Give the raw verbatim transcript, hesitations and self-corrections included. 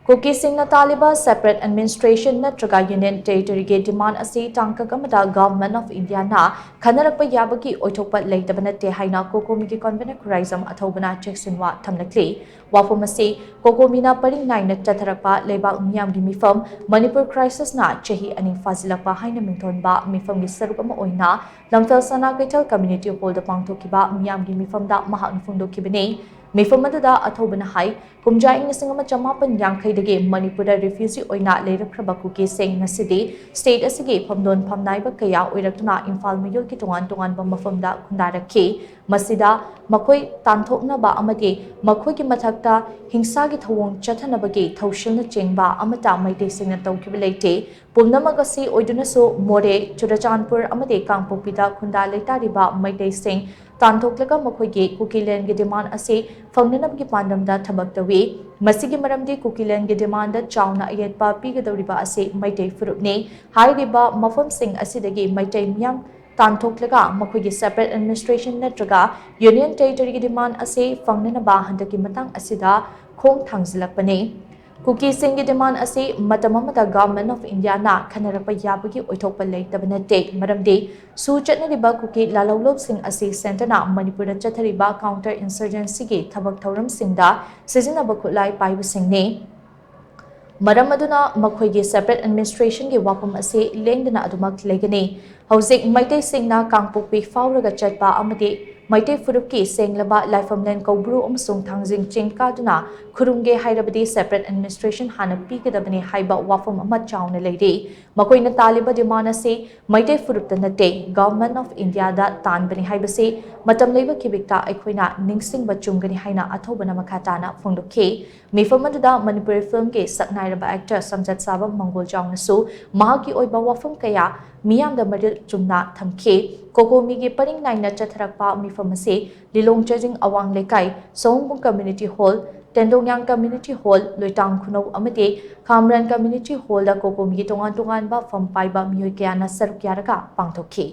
ꯀꯨꯀꯤꯁꯤꯡꯅ ꯇꯥꯜꯂꯤꯕ separate administration ꯅꯠꯇ꯭ꯔꯒ union territoryꯒꯤ demand ꯑꯁꯤ ꯇꯥꯡꯀꯛ ꯑꯃꯗ Government of Indiaꯅ ꯈꯟꯅꯔꯛꯄ ꯌꯥꯕꯒꯤ ꯑꯣꯏꯊꯣꯛꯄ ꯂꯩꯇꯕ ꯅꯠꯇꯦ ꯍꯥꯏꯅ COCOMIꯒꯤ convener ꯈꯨꯔꯥꯏꯖꯝ ꯑꯊꯧꯕꯅ ꯆꯦꯛꯁꯤꯟꯋꯥ ꯊꯝꯂꯛꯂꯤ꯫ ꯋꯥꯐꯝ ꯑꯁꯤ COCOMIꯅ ꯄꯔꯤꯡ ꯅꯥꯏꯅ ꯆꯠꯊꯔꯛꯄ ꯂꯩꯕꯥꯛ ꯃꯤꯌꯥꯝꯒꯤ ꯃꯤꯐꯝ ꯃꯅꯤꯄꯨꯔ crisisꯅ ꯆꯍꯤ ꯑꯅꯤ ꯐꯥꯖꯤꯜꯂꯛꯄ ꯍꯥꯏꯅ ꯃꯤꯡꯊꯣꯟꯕ ꯃꯤꯐꯝꯒꯤ ꯁꯔꯨꯛ ꯑꯃ ꯑꯣꯏꯅ ꯂꯝꯐꯦꯜ ꯁꯅꯥ ꯀꯩꯊꯦꯜ community hallꯗ ꯄꯥꯡꯊꯣꯛꯈꯤꯕ ꯃꯤꯌꯥꯝꯒꯤ ꯃꯤꯐꯝꯗ ꯃꯍꯥꯛꯅ ꯐꯣꯡꯗꯣꯛꯈꯤꯕꯅꯤ꯫ ꯃꯤꯐꯝ ꯑꯗꯨꯗ ꯑꯊꯧꯕꯅ ꯍꯥꯏ, ꯀꯨꯝꯖꯥ ꯏꯪ ꯂꯤꯁꯤꯡ ꯑꯃ ꯆꯃꯥꯄꯟ ꯌꯥꯡꯈꯩꯗꯒꯤ ꯃꯅꯤꯄꯨꯔꯗ refugee ꯑꯣꯏꯅ ꯂꯩꯔꯛꯈ꯭ꯔꯕ ꯀꯨꯀꯤꯁꯤꯡ ꯉꯁꯤꯗꯤ state ꯑꯁꯤꯒꯤ ꯐꯝꯗꯣꯟ ꯐꯝꯅꯥꯏꯕ ꯀꯌꯥ ꯑꯣꯏꯔꯛꯇꯨꯅ ꯏꯝꯐꯥꯜ ꯃꯌꯣꯜꯒꯤ ꯇꯣꯉꯥꯟ ꯇꯣꯉꯥꯟꯕ ꯃꯐꯝꯗ ꯈꯨꯟꯗꯥꯔꯛꯈꯤ꯫ ꯃꯁꯤꯗ ꯃꯈꯣꯏ ꯇꯥꯟꯊꯣꯛꯅꯕ ꯑꯃꯗꯤ ꯃꯈꯣꯏꯒꯤ ꯃꯊꯛꯇ ꯍꯤꯡꯁꯥꯒꯤ ꯊꯧꯑꯣꯡ ꯆꯠꯊꯅꯕꯒꯤ ꯊꯧꯁꯤꯜꯅꯆꯤꯡꯕ ꯑꯃꯠꯇ ꯃꯩꯇꯩꯁꯤꯡꯅ ꯇꯧꯈꯤꯕ ꯂꯩꯇꯦ꯫ ꯄꯨꯝꯅꯃꯛ ꯑꯁꯤ ꯑꯣꯏꯗꯨꯅꯁꯨ ꯃꯣꯔꯦ, ꯆꯨꯔꯆꯥꯟꯄꯨꯔ ꯑꯃꯗꯤ ꯀꯥꯡꯄꯣꯛꯄꯤꯗ ꯈꯨꯟꯗꯥ ꯂꯩꯇꯥꯔꯤꯕ ꯃꯩꯇꯩꯁꯤꯡ ꯇꯥꯟꯊꯣꯛꯂꯒ ꯃꯈꯣꯏꯒꯤ ꯀꯨꯀꯤꯂꯦꯟꯒꯤ demand ꯑꯁꯤ ꯐꯪꯅꯅꯕꯒꯤ ꯄꯥꯟꯗꯝꯗ ꯊꯕꯛ ꯇꯧꯏ꯫ ꯃꯁꯤꯒꯤ ꯃꯔꯝꯗꯤ ꯀꯨꯀꯤꯂꯦꯟꯒꯤ demandꯗ ꯆꯥꯎꯅ ꯑꯌꯦꯠꯄ ꯄꯤꯒꯗꯧꯔꯤꯕ ꯑꯁꯤ ꯃꯩꯇꯩ ꯐꯨꯔꯨꯞꯅꯤ꯫ ꯍꯥꯏꯔꯤꯕ ꯃꯐꯝꯁꯤꯡ ꯑꯁꯤꯗꯒꯤ ꯃꯩꯇꯩ ꯃꯤꯌꯥꯝ ꯇꯥꯟꯊꯣꯛꯂꯒ ꯃꯈꯣꯏꯒꯤ separate administration ꯅꯠꯇ꯭ꯔꯒ union territoryꯒꯤ demand ꯑꯁꯤ ꯐꯪꯅꯅꯕ ꯍꯟꯗꯛꯀꯤ ꯃꯇꯥꯡ ꯑꯁꯤꯗ ꯈꯣꯡ ꯊꯥꯡꯖꯤꯜꯂꯛꯄꯅꯤ꯫ ꯀꯨꯀꯤꯁꯤꯡꯒꯤ demand ꯑꯁꯤ ꯃꯇꯝ ꯑꯃꯗ Government of Indiaꯅ ꯈꯟꯅꯔꯛꯄ ꯌꯥꯕꯒꯤ ꯑꯣꯏꯊꯣꯛꯄ ꯂꯩꯇꯕ ꯅꯠꯇꯦ, ꯃꯔꯝꯗꯤ ꯁꯨ ꯆꯠꯅꯔꯤꯕ ꯀꯨꯀꯤ ꯂꯥꯂꯧꯂꯧꯁꯤꯡ ꯑꯁꯤ centreꯅ ꯃꯅꯤꯄꯨꯔꯗ ꯆꯠꯊꯔꯤꯕ counter insurgencyꯒꯤ ꯊꯕꯛ ꯊꯧꯔꯝꯁꯤꯡꯗ ꯁꯤꯖꯤꯟꯅꯕ ꯈꯨꯠꯂꯥꯏ ꯄꯥꯏꯕꯁꯤꯡꯅꯤ꯫ ꯃꯔꯝ ꯑꯗꯨꯅ ꯃꯈꯣꯏꯒꯤ separate administrationꯒꯤ ꯋꯥꯐꯝ ꯑꯁꯤ ꯂꯦꯡꯗꯅ ꯑꯗꯨꯃꯛ ꯂꯩꯒꯅꯤ꯫ ꯍꯧꯖꯤꯛ ꯃꯩꯇꯩꯁꯤꯡꯅ ꯀꯥꯡꯄꯣꯛꯄꯤ ꯐꯥꯎꯔꯒ ꯆꯠꯄ ꯑꯃꯗꯤ ꯃꯩꯇꯩ ꯐꯨꯔꯨꯞꯀꯤ ꯁꯦꯡꯂꯕ ꯂꯥꯏꯐꯝꯂꯦꯟ ꯀꯧꯕ꯭ꯔꯨ ꯑꯃꯁꯨꯡ ꯊꯥꯡꯖꯤꯡ ꯆꯤꯡ ꯀꯥꯗꯨꯅ ꯈꯨꯔꯨꯝꯒꯦ ꯍꯥꯏꯔꯕꯗꯤ separate administration ꯍꯥꯟꯅ ꯄꯤꯒꯗꯕꯅꯤ ꯍꯥꯏꯕ ꯋꯥꯐꯝ ꯑꯃ ꯆꯥꯎꯅ ꯂꯩꯔꯤ꯫ ꯃꯈꯣꯏꯅ ꯇꯥꯜꯂꯤꯕ demand ꯑꯁꯤ ꯃꯩꯇꯩ ꯐꯨꯔꯨꯞꯇ ꯅꯠꯇꯦ, Government of Indiaꯗ ꯇꯥꯟꯕꯅꯤ ꯍꯥꯏꯕꯁꯤ ꯃꯇꯝ ꯂꯩꯕ ꯈꯤꯕꯤꯛꯇ ꯑꯩꯈꯣꯏꯅ ꯅꯤꯡꯁꯤꯡꯕ ꯆꯨꯝꯒꯅꯤ ꯍꯥꯏꯅ ꯑꯊꯧꯕꯅ ꯃꯈꯥ ꯇꯥꯅ ꯐꯣꯡꯗꯣꯛꯈꯤ꯫ ꯃꯤꯐꯝ ꯑꯗꯨꯗ ꯃꯅꯤꯄꯨꯔꯤ filmꯒꯤ ꯁꯛꯅꯥꯏꯔꯕ actor ꯁꯝꯖꯠ ꯁꯥꯕꯝ ꯃꯪꯒꯣꯜ ꯆꯥꯎꯅꯁꯨ ꯃꯍꯥꯛꯀꯤ ꯑꯣꯏꯕ ꯋꯥꯐꯝ ꯀꯌꯥ ꯃꯤꯌꯥꯝꯗ ꯃꯔꯤꯜ ꯆꯨꯝꯅ ꯊꯝꯈꯤ꯫ COCOMIꯒꯤ ꯄꯔꯤꯡ ꯅꯥꯏꯅ ꯆꯠꯊꯔꯛꯄ ꯃꯤꯐꯝ ꯑꯁꯤ ꯂꯤꯂꯣꯡ ꯆꯥꯖꯤꯡ ꯑꯋꯥꯡ ꯂꯩꯀꯥꯏ, ꯁꯑꯣꯝꯕꯨꯡ community hall, ꯇꯦꯟꯗꯣꯡꯌꯥꯡ community hall, ꯂꯣꯏꯇꯥꯡ ꯈꯨꯅꯧ ꯑꯃꯗꯤ ꯈꯥꯝꯔꯟ community hallꯗ COCOMIꯒꯤ ꯇꯣꯉꯥꯟ ꯇꯣꯉꯥꯟꯕ ꯐꯝ ꯄꯥꯏꯕ ꯃꯤꯑꯣꯏ ꯀꯌꯥꯅ ꯁꯔꯨꯛ ꯌꯥꯔꯒ ꯄꯥꯡꯊꯣꯛꯈꯤ꯫